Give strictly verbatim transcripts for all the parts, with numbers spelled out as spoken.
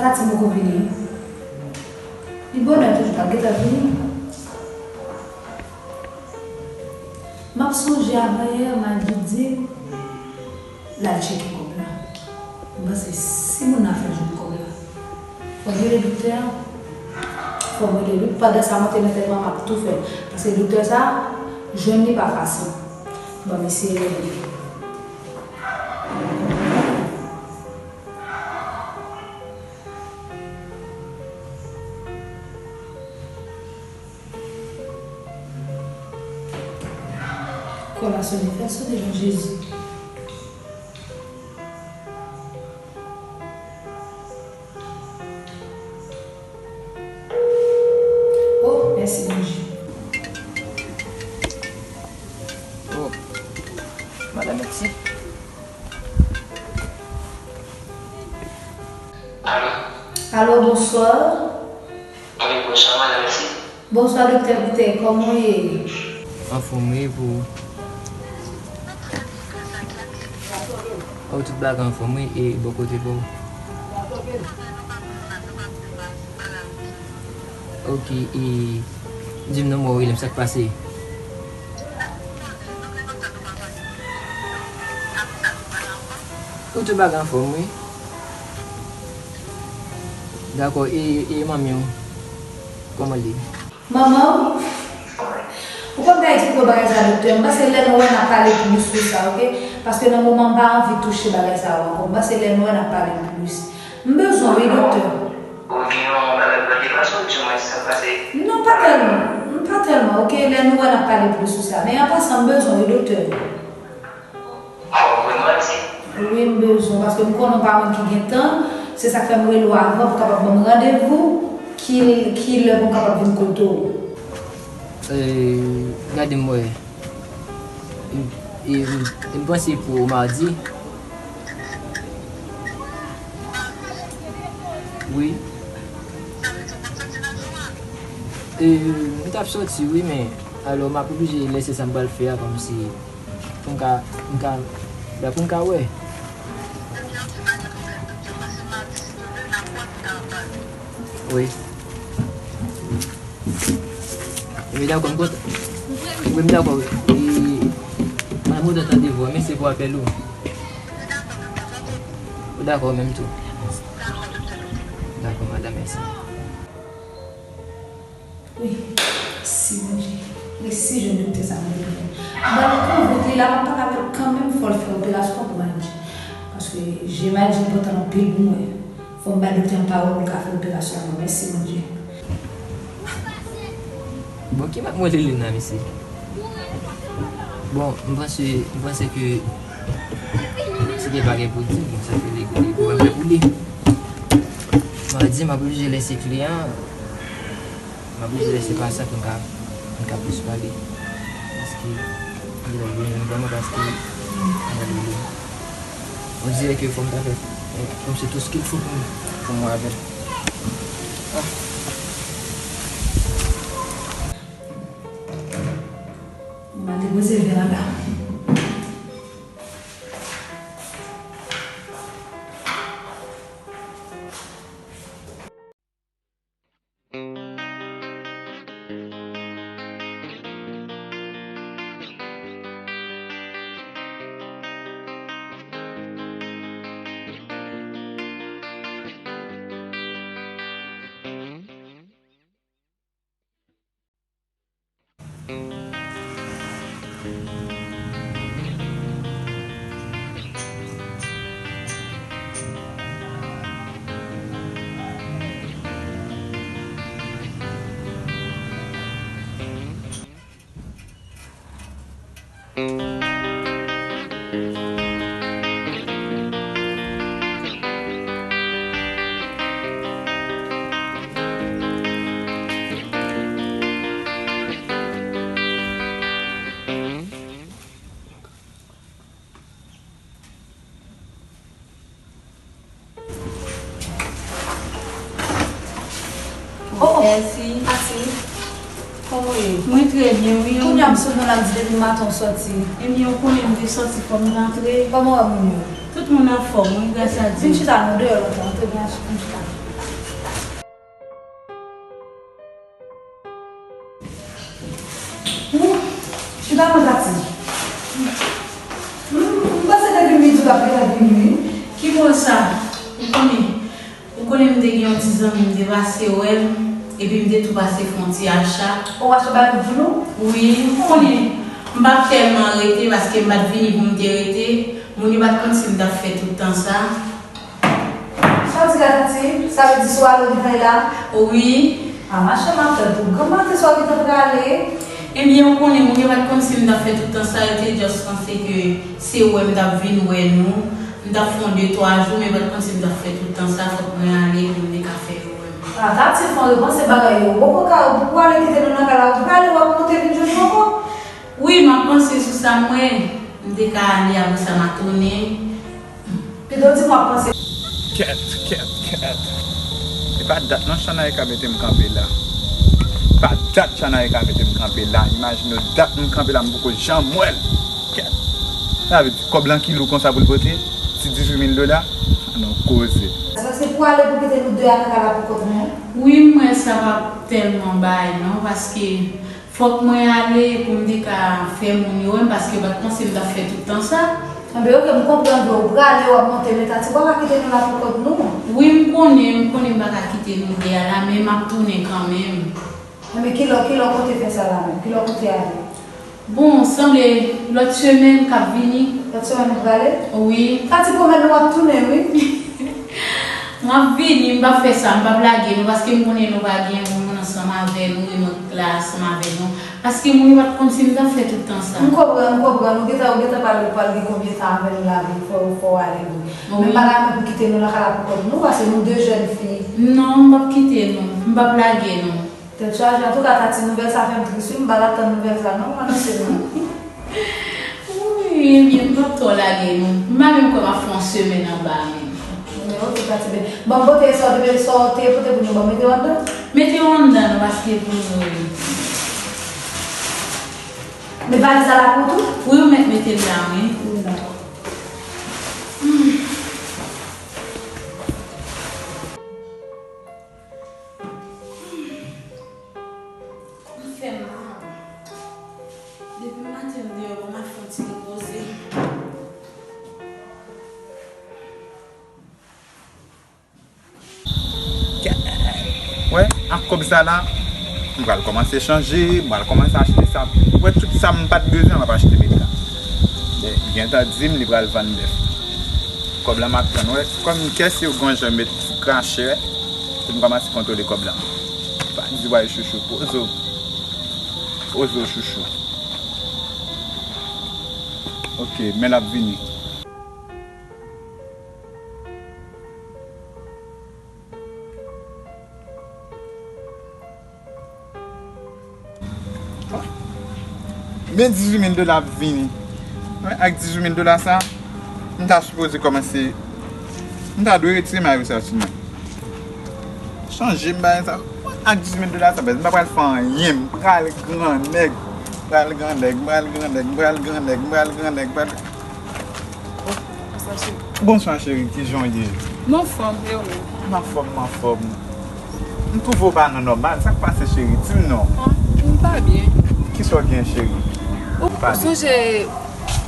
Sa ti moko vini. Li bonè toujou pa gentan vini. M ap sonje avanyè, Madji di l al tcheke kòb la. M panse si moun nan fè jwenn kòb la, fò m rele doktè a. Fò m rele doktè. Pandan sa, mwen te nan tèt mwen, m ap tou fè. Paske doktè sa, jwenn li pa fasil. Bon, mesye rele. Kò la sonnen, fè l sonnen non Jezi. Oh, mèsi Bondye. Oh, madanm, mèsi. Alo. Alo, bonswa. Wi, bonswa, madanm, mèsi. Bonswa, Doktè Pitè, kòman w ye? Anfòm, wi, pou ou. Oh, tout bagay anfòm, wi, e bò kote pa w? Ok, e di m non, mwen rele m, sa k pase? Ou tout bagay anfòm, wi. Dakò, e, e manmi w? Kòman l ye? Manman w? Ou konn bagay ti gwo bagay sa, doktè. M panse lè nou wè n ap pale plis sou sa, ok? Paske nan moman m pa anvi touche bagay sa yo ankò. M panse lè nou wè n ap pale plis. M bezwen w, wi, doktè. Ou gen yon bagay pou regle, paske ou di mwen sa k pase? Non, pa tèlman. M pa tèlman, ok? Lè nou wè n ap pale plis sou sa. Men an pasan, m bezwen w, wi, doktè. Oh, vrèman, mèsi. Wi, m bezwen, paske m konnen w pa moun ki gen tan. Se sa k fè m rele w avan pou w kapab ban m randevou. Ki, ki lè pou m kapab vin kote w? E, gade m wè. E, e, m panse pou madi. Wi. E, m t ap sòti, wi, men alò m ap oblije lèse sa m pral fè a kòmsi pou m ka, m ka, la pou m ka wè. Wi. Wi, dakò, m kontan. Wi, m dakò. E, m kontan tande vwa, mèsi pou apèl ou. Ou dakò, menm tou. Dakò, madanm, mèsi. Wi, mèsi Bondye. Resi jwenn doktè sa mwen te bezwen. Ban l konvenk li la, m ap pale avè l kanmenm, fò l fè operasyon pou Madji. Paske je Madji enpòtan anpil pou mwen. Fò m bay doktè an pawòl pou l ka fè operasyon an. Mèsi Bondye. Bon, ki mak mwen li la, mesye? Bon, m panse, m panse ke si gen bagay pou di, bon, sa ke li, li pou mwen pou li. Mwen di, m ap oblije lèse kliyan an. M ap oblije lèse pa sa pou m ka, pou m ka plis pale. Paske, li la vini vrèman paske, mwen li, on dirè ke fò m ta fè, fò m se tout ce qu'il faut pou m, pou m wè avè l. Ah. M al depoze vè an la. Oh, mèsi. Mèsi. Kòman w ye? Mwen trè byen, wi. Kounye a m sot nan la, m di depi maten w sòti. Ebyen, ou konnen m te sòti fò m rantre. Kòman w wè moun yo? Tout moun anfòm, wi, gras a Dye. Vin chita, nou deyò lontan, antre, vin ach-, vin chita. Yon ti zanmi m te pase wè m, epi m te tou pase fè yon ti acha. Ou achte bagay pou nou? Wi, m konnen. M pa t tèlman rete paske m pa t vini pou m te rete. Moun yo pa t konn si m t ap fè tout tan sa. Sa w di la, Tati? Sa vle di si w ale, w gentan la? Wi. A, machann, m ap tann pou granm maten sa w gentan prale. Ebyen, ou konnen, moun yo pa t konn si m t ap fè tout tan sa, yo te just panse ke se wè m t ap vin wè nou. M t ap fè yon de twa jou, men yo pa t konn si m t ap fè tout tan sa, fòk mwen ale pou m te ka fè yo wè m. A, Tati, fò w repanse bagay yo. Ou poko ka, ou poko ale kite nou nan kay la, ou prale, w ap monte vin jwenn nou ankò? Wi, m ap panse sou sa, mwen. M te ka ale, apre sa, m a tounen. Pito di m w ap panse. Kèt, kèt, kèt. E pa dat non Chanay ka mete m kanpe la. Pa dat Chanay ka mete m kanpe la. Imajine w dat m kanpe la, m poko janm wè l. Kèt. Sa vle di kòb lan ki lou konsa pou l pote? Ti dizuit mil dola? An nou koze. Se paske pou ale pou kite nou de a nan kay la pou kont nou? Wi, m wè sa p ap tèlman bay non, paske fòk mwen ale pou m te ka fè moun yo wè m, paske yo pa t panse m t ap fè tout tan sa. Enben, oke, m konprann vre, ou prale, w ap monte, men Tati, ou pa ka kite nou la pou kont nou. Wi, m konnen, m konnen m pa ka kite nou de a la, men m ap tounen kanmenm. Enben, kilè, kilè w konte fè sa la menm? Kilè w konte ale? Bon, sanble lòt semèn k ap vini. Lòt semèn ou prale? Wi. Tati, pwomèt nou w ap tounen, wi. M ap vini, m p ap fè sa, m p ap lage nou, paske m konnen nou pa gen yon moun ansanm avè nou, yon lòt la ansanm avè nou. Paske moun yo pa t konn si m t ap fè tout tan sa. M konprann, m konprann. Ou gentan, ou gentan pral, pral gen konbyen tan avè nou la, wi, fò, fò w ale, wi. Men pa la menm pou kite nou nan kay la pou kont nou, paske nou de jèn fi. Non, m p ap kite nou, m p ap lage nou. Tèt chaje. Antouka, Tati, nouvèl sa fè m tris, wi, m pa t ap tann nouvèl sa, non, w anonse nou. Wi, ebyen, m p ap twò lage nou. M pa menm kwè m ap fè yon semèn anba menm. Men oke, Tati, ben, ban m pote sa w te, sa w te pote pou nou, ban m mete yo anndan. Mete yo anndan, non, paske pou nou. Men valiz la la pou ou tou? Wi, ou mèt mete l la, wi. Dakò. Kò m fè m mal. Depi maten m deyò, m ap fè yon ti repoze. Wè, ak kòb sa la, m pral kòmanse chanje, m pral kòmanse achte sa. Wè, tout sa m pa t bezwen, m ap achte met la. Men, gentan di m li pral vann bèf. Kòb la m ap tann, wè. Kòm kès yo gon jan met ti krachè, pou m kòmanse kontwole kòb la. Pa di w ay chouchou, poze w. Poze w chouchou. Ok, men l ap vini. Men dizuit mil dola ap vini. Wi, ak dizuit mil dola sa, m ta sipoze kòmanse, m ta dwe retire mari sa sou mwen. Chanje m bagay sa. Ak dizuit mil dola sa, bèz, m pa pral fè anyen. M pral grannèg. M pral grannèg, m pral grannèg, m pral grannèg, m pral grannèg, m pral. Bonswa, cheri, kijan w ye? M anfòm, e ou menm? M anfòm, m anfòm. M twouve w pa nan nòmal. Sa k pase, cheri? Di m non. Ah, m pa byen. Kisa w gen, cheri? Ou, ou sonje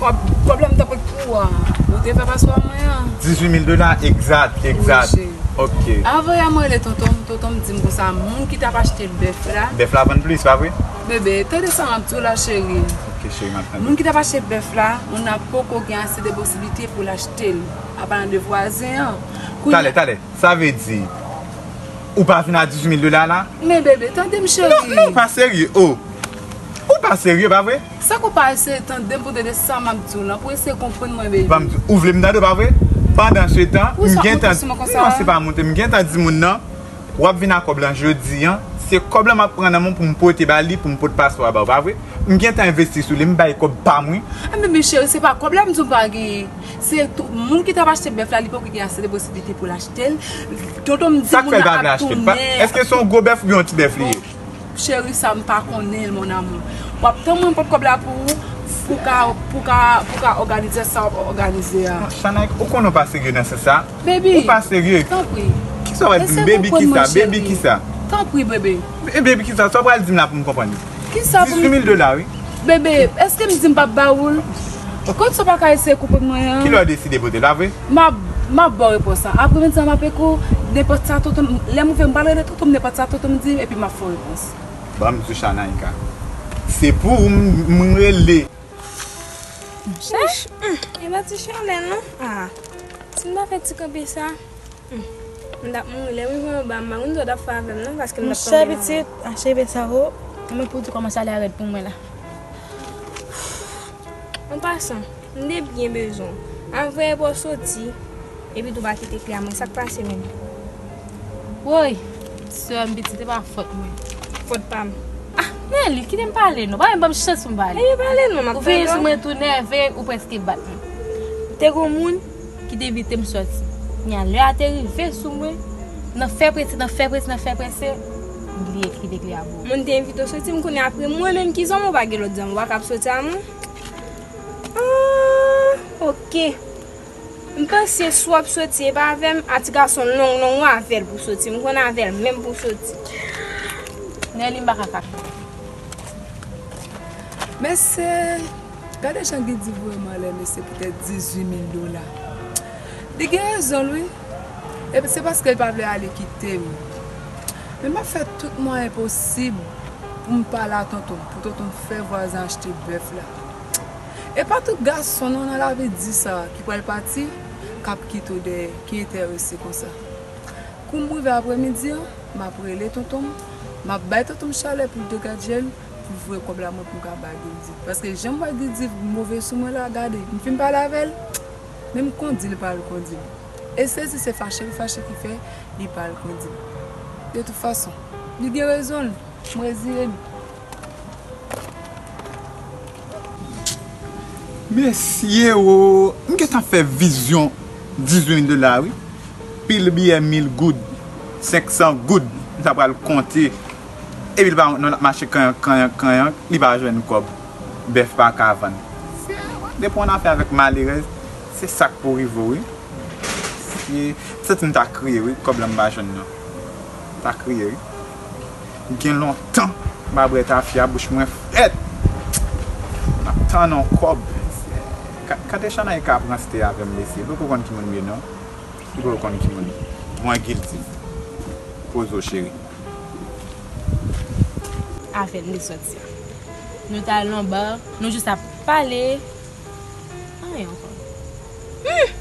kòb, kòb la m t ap ret pou ou a? Ou te fè paswa mwen an? Dizuit mil dola, egzat, egzat. Wi, cheri. Ok. Avan yè mwen rele tonton m, tonton m di m konsa, moun ki t ap achte bèf la. Bèf la vann plis, pa vre? Bebe, tande sa m ap di w la, cheri. Ok, cheri, m ap tande. Moun ki t ap achte bèf la, moun nan poko gen ase de posiblite pou l achte l. Apalan de vwazen an. Kounye a. Talè, talè. Sa vle di, ou pa vin a dizuit mil dola la? Men bebe, tande m, cheri. Non, non, ou pa serye, o. Ou pa serye, pa vre? Sa k ou pa eseye tande m pou tande sa m ap di w lan, pou eseye konprann mwen, bebe. Ban m di, ou vle m tande w, pa vre? Pandansetan, m gentan, non, se pa monte, m gentan di moun nan, w ap vin a kòb lan jodi an, se kòb lan m ap pran nan men w pou m pote ba li, pou m pot paswa ba w, pa vre? M gentan envesti sou li, m bay kòb pa m, wi. Enben, men cheri, se pa kòb la m di w m pa genyen. Se tou, moun ki t ap achte bèf la, li poko gen ase de posiblite pou l achte l. Tonton m di moun nan ap tounen. Èske se yon gwo bèf oubyen yon ti bèf li ye? Cheri, sa m pa konnen l, mon amour. W ap tann mwen pote kòb la pou ou, pou ka, pou ka, pou ka òganize sa w ap òganize a. Chanay, ou konnen w pa serye nan sans sa. Baby, ou pa serye. Tanpri. Kisa w ap di m? Baby kisa? Baby kisa? Tanpri, bebe. E baby kisa? Sa w pral di m la pou m konprann? Kisa pou m... Dizuit mil dola, wi. Bebe, èske m di m p ap ba ou l? Kot sa w pa ka eseye konprann mwen an? Kilè w deside pote l, pa vre? M ap, M ap ba w repons lan. Apremidi a m ap ekri w nenpòt sa tonton m, lè m rive m pral rele tonton m nenpòt sa tonton m di m epi m ap fè w repons. Ban m di w Shanaïka. Se pou ou m, m rele. Monchè, hmm, e pa ti chalè non. Ah, si m pa fè ti kanpe sa, hmm, m t ap mouri. Lè m rive anba, m pa konn sa w t ap fè avè m non, paske m t ap tonbe nan. Monchè pitit, achte pete sa vo. Mwen pou di kòman chalè a rèd pou mwen la. An pasan, m te byen bezwen w. Anvan w soti, epi tou pa kite kle a mwen. Sa k pase menm? Woy, sè m pitit, se pa fòt mwen. Fòt pa m. Ah, Nelly, kite m pale non. Pa menm ban m chans pou m pale. Epi pale non, m ap tande w. Ou veye sou mwen tou nève, ou prèske bat mwen. Te gon moun ki te envite m sòti. Nya lè a te rive sou mwen, nan fè prese, nan fè prese, nan fè prese, m bliye kite kle a pou ou. Moun te envite w soti, m konnen apre mwen menm ki zanmi w, pa gen lòt zanmi w pa kab soti a mwen. Ah, ok. M panse si w ap soti, e pa avè m, a ti gason long long ou avè l pou soti. M konn avè l menm pou soti. Nelly, m pa ka kache. Mesye, gade jan Guy di voye m anlè, mesye, poutèt dizuit mil dola. Li gen rezon l, wi. E se paske l pa vle ale kite m. Men m ap fè tout mwayen posib pou m pale a tonton m, pou tonton m fè vwazen achte bèf la. E pa tout gason non nan lavi di sa ki pral pati, k ap kite w dèyè, ki enterese konsa. Kou m rive apremidi an, m ap rele tonton m, m ap bay tonton m chalè pou l degage l, pou l voye kòb la mwen pou m ka ba Guildy. Paske jan m wè Guildy move sou mwen la, gade, m fin pale avè l, menm kondi li pa al kondi m. E sezi se fache l fache ki fè li pa al kondi m. De tout fason, li gen rezon l, m reziye m. Mesye o, m gentan fè vizyon dizuit mil dola wi. Pil biyè mil goud, senk san goud, m ta pral konte. Epi l pa, nou n ap mache kanyank, kanyank, kanyank, li pa jwenn kòb. Bèf pa ka vann. Se, depi w annafè avèk malerèz, se sa k pou rive w wi. E, m santi m ta kriye wi, kòb la m pa jwenn nan. M ta kriye wi. Gen lontan m pa bwè tafya, bouch mwen frèt. M ap tann yon kòb. Ka-, Katechana e ka pran stè avè m mesye. Li poko konn ki moun m ye non. Li poko konn ki moun. Mwen Guildy. Poze w cheri. Avè l m te sòti. Nou t al nan ba, nou jis ap pale. Anyen ankò. Hmm!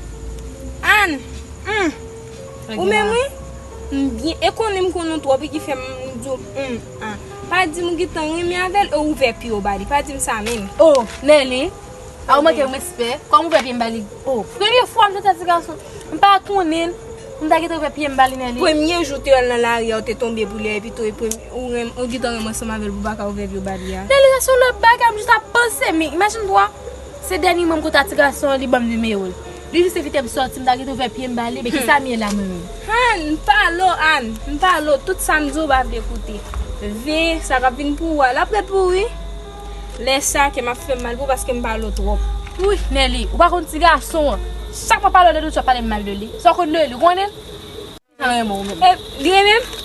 Ann! Hmm! Ou menm wi? M byen, e konnen m konn ou twòp wi ki fè m di w hmm, an. Pa di m ou gentan renmen avè l e w ouvè pye w ba li. Pa di m sa menm. Oh, Nelly! A ou manke m respè. Kòman w ouvè pye m ba li? Oh, premye fwa m tande sa ti gason. M pa konnen l. M ta gentan ouvè pye m ba li, Nelly. Premye jou te wè l nan lari a, ou te tonbe pou li a, epi tou, e premye, ou renm-, ou gentan renmen ansanm avè l pou w pa ka ouvè pye w ba li a. Nelly, sa se yon lòt bagay, m jis ap panse, men imajine twa, se dènyèman m kontre a ti gason an, li ban m nimewo l. Li jis envite m sòti, m ta gentan ouvè pye m ba li, men kisa m ye la, mwen menm? Ann, m pale w, Ann, m pale w, tout sa m di w pa vle koute. Veye sa k ap vin pou ou a, l ap ret pou ou wi. Lè sa, kè m ap fè m mal pou ou paske m pale w twòp. Wi, Nelly, ou pa konn ti gason an. Chak mwen pale w de li, ou ap pale m mal de li. Sa w konn de li, ou konnen? Sa renmen w menm. E, li renmen m?